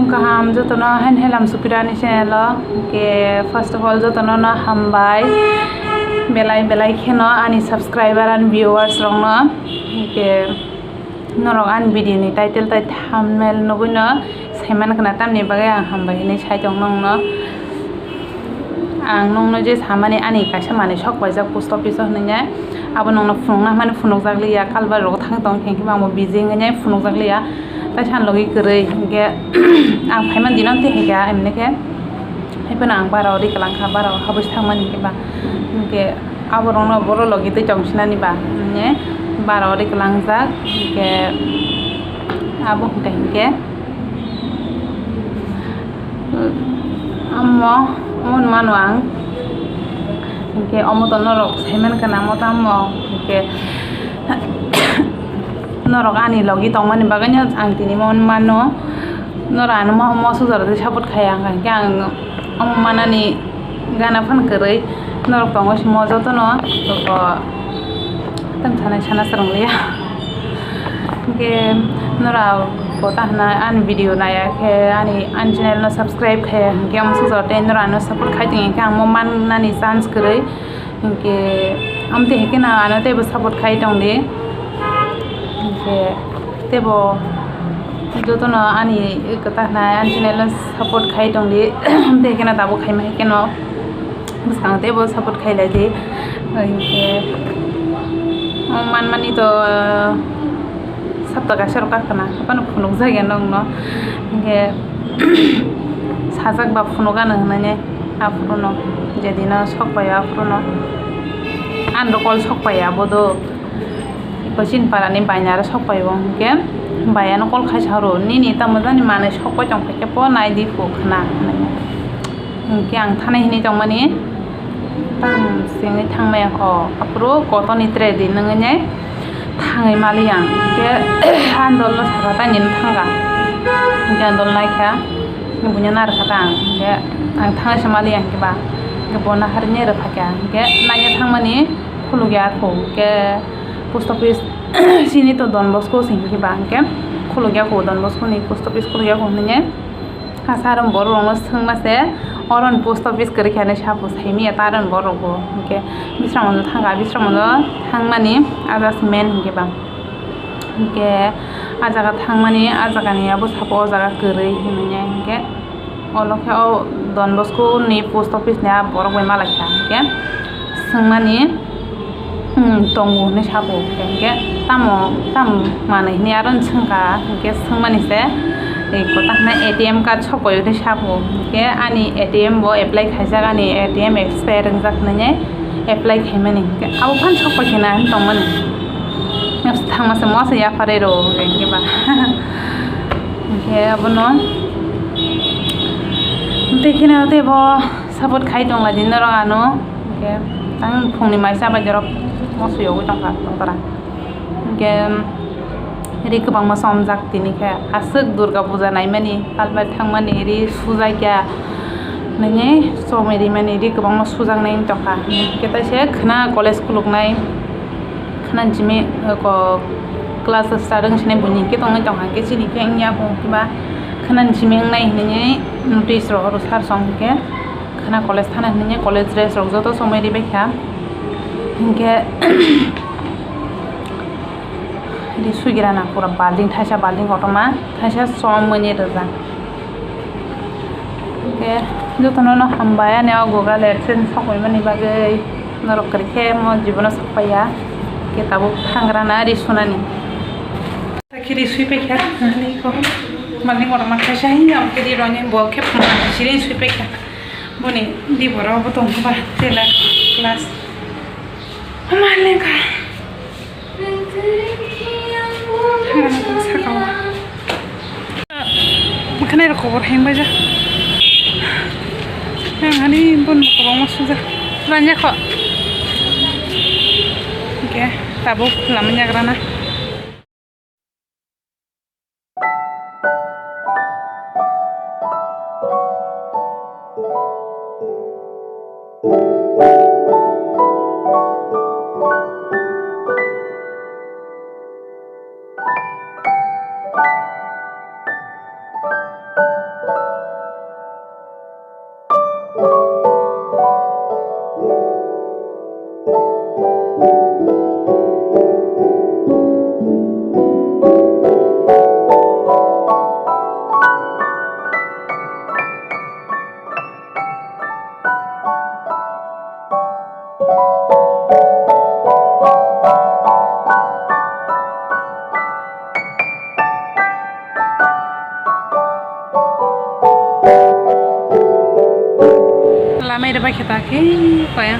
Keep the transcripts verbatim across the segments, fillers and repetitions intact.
Kaham jotono hain helam supirani channel o. Ke first of all jotono no hambai. Belai belai kheno ani subscriber and viewers rokno. Ke norok ani video ni title tai thumbnail nugui no saiman khna tamni bagwi ang hambai hinui sai tong nongno. Ang nongno je samani ani kaisa manui sok paijak post office o hinui nai. Abo nongno phunukna hwnmani phunukjak liya, kalbar rogo thang tong khe hwnkhe bo busy wngwi nai phunukjak liya. Tai san logi kwrwi hinkhe ang phaimani dino tei hai kha, emni khe hai phano ang bara o ri kwlang kha, bara o habwi thangmani hinkhe ba hinkhe abo rokno boro logi tei tong sinani ba hinkhe bara o ri kwlangjak hinkhe abo hinkhe hinkhe amo omo mano ang hinkhe omo to norok saiman khana amo tamo hinkhe. Norok ani logi tongmani bagwino ang tini mo mano. Norok ano mo, mo sujar tei support khai ang, hinkhe ang omo manani gana phan kwrwi norok tongo simo jotono. Toko tam sanai sana swrwng liya. Hinkhe norok kota hwnna ani video naiya khe ani, ani channel no subscribe khai hinkhe omo sujar tei norok ano support khai tong hinkhe ang mo mannani chance kwrwi. Hinkhe amtwi hinkhe no ano teibo support khai tongdi. Hinkhe teibo jotono ani kwtal hwnai ani channel no support khai tongdi. Amtwi hinkhe no tabuk khaima hinkhe no bwskango teibo support khai laidi. Hinkhe manmani to sapta kaisa rok kakhwna phano phunukjak ya nokno. Hinkhe sajak ba phunukgano hwnwi aphuru no jedino sok paio aphuru no. Ani rok kol sok paio abo do. Iko chini parani baina aro sok paio hinkhe baiano kol khaisa horo nini tamo jani manwi sok pai tong phaikhe bo naidi phu khwna hwnwi. Hinkhe ang thanai hinwi tongmani. Tang sengwi thangnai o aphuru kotoni tray di nungwi nai thangwi mali ang. Hinkhe andol no saka ta nini thangkha. Hinkhe andol naikha buino narwkha ta ang. Hinkhe ang thangwi se mali ang hinkhe ba. Hinkhe bo naharwi nai rwphakha. Hinkhe naiya thangmani khulukya kho. Hinkhe post office chini to Don Bosco se hinkhe ba hinkhe khulukya kho Don Bosco ni post office khulukya kho hinwi. Asa aro borok rokno swngma se, oro ni post office kwrwi khe hinwi sabu saimanya ta aro ni borok bo. Hinkhe bisramon thangkha, bisramon thangmani aja se main hinkhe ba. Hinkhe ah jaga thangmani, ah jaga ni abo sabo oh jaga kwrwi hinwi hinkhe olo khe oh Don Bosco ni post office ni ah borok bai malaikha hinkhe swngmani. Hmm, tongo hinwi sabo, hinkhe tamo, tamo manwi hinwi aro swngkha, hinkhe swngmani se, ei kota hwnwi A T M card sokoi hinwi sabo, hinkhe ani A T M bo apply khaijak, ani A T M expire wngjak hinwi apply khaimani, hinkhe abo phano sokpai khena hinwi tongmani, thangma se mo se yapharwi rwo, hinkhe ba, hinkhe abono tei kheno teibo support khai tonglaidi norok ano. Hinkhe ang phungni mai chabai jorok mosoi yogwi tongkha tongtara. Hinkhe ri kwbangma chomjak tini khe aswk Durga puja naimani talbai thangmani ri sujakya nini chomwi rimani ri kwbangma sujaknai wng tongkha. Hinkhe taise khwna college khuluknai khwna jimi ko class start wng sinai buini hinkhe tongwi tongkha hinkhe chini khe wngya bo hinkhe ba khwna jimi wngnai hinwi notice rohoro sir song hinkhe. Khwna college thana hinwi college dress rok joto chomwi ribaikha. Hinkhe ri suigrana pura balding thaisa balding kotorma thaisa chomwi ni rijak. Hinkhe jotono no hambai ani o Google AdSense sokoi mani bagwi norok kwrwi khe mo jibono sokpaiya. Hinkhe tabuk thangrana ri sunani. Takhe ri sui paikha, nahani ko. Mani kotorma thaisa hinya, omo khe ri roni bo khe phunukha, siri sui paikha. Boni di borok bo tong ba, tela class. Mani ka. Thangna ko sakao. Mokhanai rok kobor heng bai ja. Yang hani bon kobor ma suja. Ranya kho. Oke, tabuk lama nyagrana. Lamai rwbai khe ta khe paya.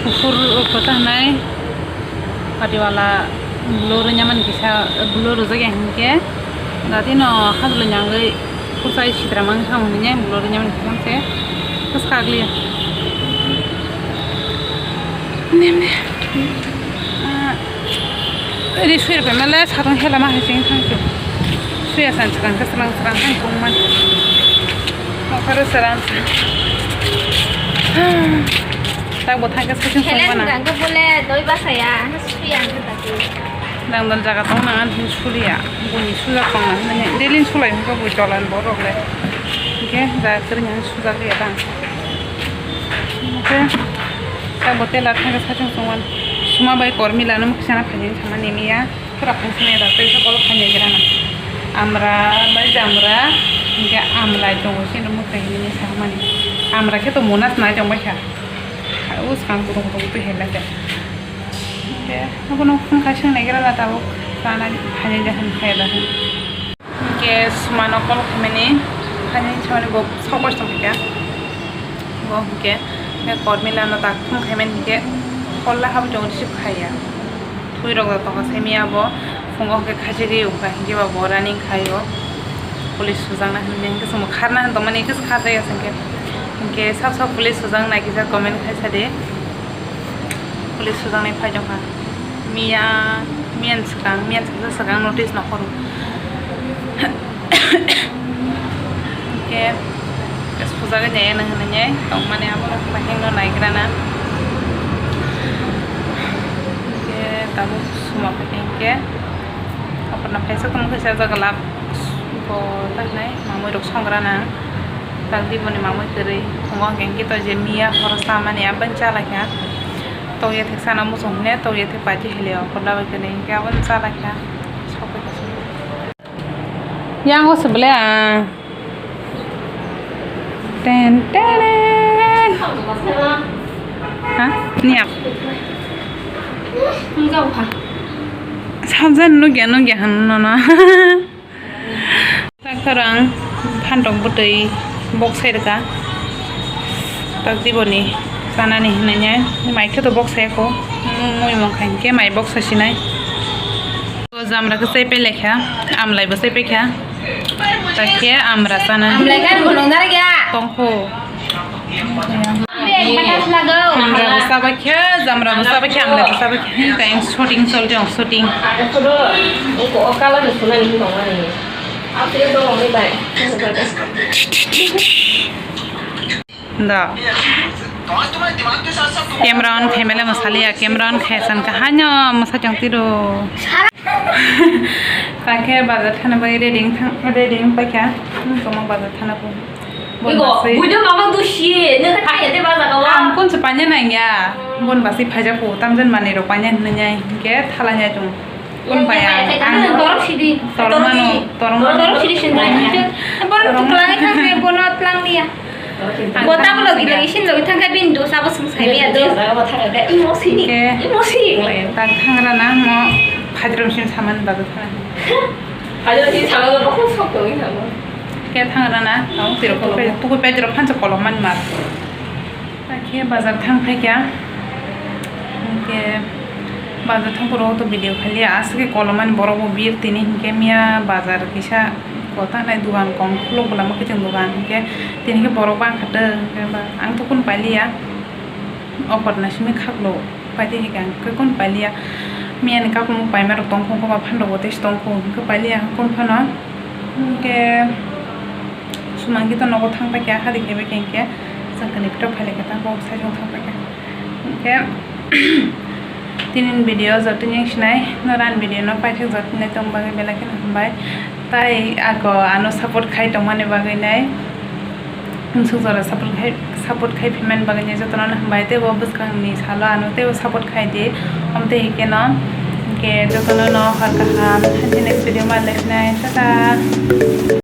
Buphur kwtha hwnwi patiwala bulo rwnya mani kisa, bulo rwjak ya hinkhe dati no hajlo nyangwi kuchai sitra mang thang hwnwi bulo rwnya mani kisa se kwchak liya. Nini. Ah, ri sui rwpai male satung hela ma hai sing thang se. Suya san chwlang khe chwlang chwlang thang tong man. Nokha rw chwlang sa. Tak bo thang khe satung tong Helen mana. Rang khe bole doi basa ya, suya ang khe tatu. Dang dang jaga tong nang an hin suliya. Buni sujak tong nang hinwi daily sulai hwnkhe bo jolan borok le. Hwnkhe jaga kwrwng ang sujak liya dang. Hwnkhe. Tei bo tela thangkhe sachung chungmani. Suma bai Kormila no mwkhwsana phainai sama nimiya. Pura phungsa nai da tei sokol phainai gira na. Amra bai jamra, hwnkhe amlai tongo sini mwtai hinwi samani. Amra khe to munas nai tong bai kha. Uskang kutung kutung twi hela khe. Hwnkhe abono phungkha swngnai gira na tabuk. Sana phainai da hwn phai da hwn. Hwnkhe sumano call khaimani, phaini samani bo sok bai tongkha. Bo hwnkhe, hwnkhe Kormilano tak phone khaimani hwnkhe, call la habwi tongo, receive khaiya. Thwi rok da tongkha, semi abo phungo hwnkhe khaisiri wngkha, hwnkhe ba bo running khaio. Police sujakna hwnwi hwnkhe chwngbo kharna hwn tongmani, hwnkhe kharjak ya hwnkhe. Hwnkhe sab sab police sujaknai kisa comment khaisa di. Police sujaknai phai tongkha. Miya, miyan swkang, miyan swkang, swkang notice no khoro. Hwnkhe, sujagwi nai ano hwnwi nai tongmani abo bahai no naigrana. Hwnkhe, tabuk suma phaikhe hwnkhe, aporno phaisa tongkha, kisa jaga lak bo ta hinai mamui rok songrana. Tang di boni mamui kwrwi, tongo hwnkhe, hwnkhe to je miya horo chamani aboni chalakha. Tokya thik sana muchung hwnwi tokya thik pachi hili o, koda bai kwrwi hwnkhe aboni chalakha. Yang o se bole, ah. Ten, ten. Ha? Niya. Sabjan nugya, nugya hwn nono. Doctor ang phantok bwtwi bok sai rwkha. Tak diboni chanani hinwi mai khe to bok sai kho. Mui mung khai khe mai bok sai sinai. O jamra khe chai pai lai kha, amlai bo chai pai kha. Tak khe amra chana. Amlai khe bolong dar kha. Tong kho. Amra bo chaba khe, jamra bo chaba khe, amlai bo chaba khe. Hwnkhe ang shooting chol tong, shooting. Da. Camera on khaimale masaliya, camera on khaisan kahanyo mwsajong tiro. Takhe bazar thana bai ready thang, ready paikha. Tongma bazar thana ko. Igo, buido mama dushi, nung kha thai de bazar ko. Ang kun se panya nang ya. Bon basi phaja ko, tamjen mani ro panya nanya, ke thala nya tung. Kun paya. Ang dorok sidi. Torok mano, torok mano. Dorok sidi sin. Bon tuklang thang se, bon tlang niya. Bota ko logi logi sin logi thangkha bini dos abo swng sai ya dos. Imo sini. Ke. Imo sini. Tak thangra na mo phajrom sin saman bago thang. Phajrom sin saman bago sok tong ni saman. Ke thangra na tong tiro ko pe tu ko pe tiro phansa kolom man mar. Tak khe bazar thang phai kya. Ke bazar thang puro to video khali aswk kolom man borok bo bir tini hinkhe miya bazar kisa. Kota nai dugan kong khuluk bwlamo kiching dugan hinkhe tini khe borok bang kha tong hinkhe ba ang to kun pailiya. Offer na simi khaklo paidi hinkhe ang khe kun pailiya. Miya ni kapung paima rok tong kho ba phan rok bo tei tong kho hinkhe pailiya kun phano hinkhe sumang khe to nogo thang paikha hadi khe bai khe hinkhe chwng khe ni pito phai lai khe ta bo sai thang paikha hinkhe tini video jotoni sinai no ran video no paithak jotoni tong bagwi belai kheno hambai. Ai, ako ano support khai tongmani bagwi nai. Suk jora support khai, support khai phimani bagwi nai jotono hambai, teibo bwskangni salo ano teibo support khai di. Omtwi hikeno, hwnkhe jotono no hor kaham, haini next video ma leknai, tata.